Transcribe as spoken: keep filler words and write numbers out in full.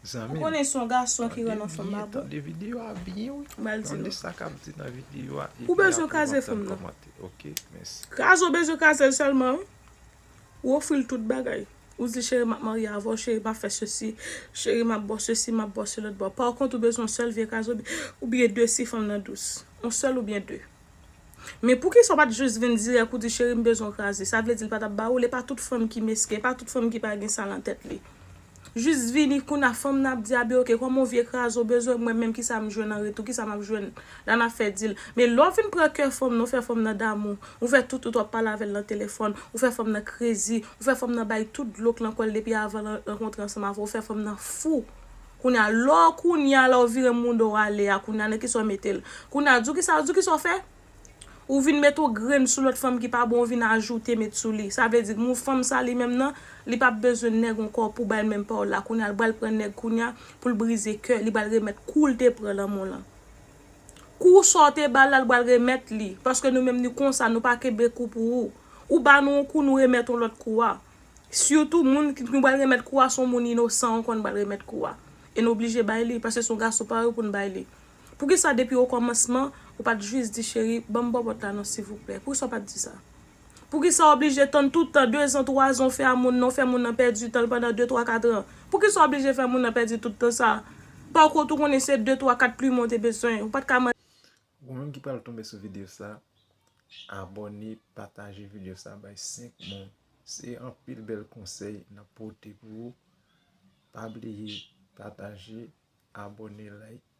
Zanmi Ou konnen se yon gason ki rann yon fanm pa bon. Tande videyo a byen wi. M al di Tande nou. Sa k ap di nan videyo a. Ou bezwen kraze fanm nan. Ok, mèsi. Kraze w bezwen kraze l sèlman wi. Ou ofri l tout bagay. Ou di cheri m ap marye avè w, cheri m ap fè sesi, cheri m ap bò sesi, m ap bò se lòt bò. Pa kont ou bezwen yon sèl vye kraze oubyen de si fanm nan dous. Yon sèl oubyen de. Men poukisa w pa t jis vin dirèk ou di cheri m bezwen w kraze? Sa vle di l pa t ap ba ou l. E pa tout fanm ki mesken, e pa tout fanm ki pa gen sa nan tèt li. Jis vini kounye a fanm nan ap di a byen ok kòman w vye kraze w bezwen mwen menm kisa m jwenn an retou, kisa m ap jwenn? La n ap fè dil. Men lè w vin pran kè fanm nan, ou fè fanm nan damou, ou fè tout, tout w ap pale avè l nan telefòn, ou fè fanm nan krezi, ou fè fanm nan bay tout dlo k nan kò l depi avan l rankontre ansanm avè w, ou fè fanm nan fou. Kounye a lè w kounye a lè w vire moun do w ale a kounye a nan kisa w mete l? Kounye a di w kisa, di w kisa w fè? Ou vin met yon grenn sou lòt fanm ki pa bon, ou vin ajoute met sou li. Sa vle di moun fanm sa li menm nan, li p ap bezwen nèg ankò pou bay l menm pawòl la. Kounye a l pral pran nèg kounye a pou l brize kè, li pral remèt kou l te pran lanmò lan. Kou sa w te ba l la, l pral remèt li. Paske nou menm nou konsa, nou pa kenbe kou pou ou. Ou ba nou yon kou, nou remèt yon lòt kou a. Sitou moun ki nou pral remèt kou a se yon moun inosan ankò nou pral remèt kou a. E nou oblije bay li, paske se yon gason parèy pou n bay li. Poukisa depi okòmansman ou pa t jis di cheri, ban m bò pòt la non silvouplè? Poukisa w pa t di sa? Poukisa w oblije tann tout tan, de zan, twa zan, w fè a moun nan, w fè moun nan pèdi tan l pandan de, twa, kat an? Poukisa w oblije fè moun nan pèdi tout tan sa? Pa kont ou konnen se de, twa, kat plimen w te bezwen, ou pa t ka mande. Ou menm ki pral tonbe sou videyo sa, abòne, pataje videyo sa bay senk moun. Se anpil bèl konsèy n ap pote pou ou. Pa bliye pataje, abòne, like.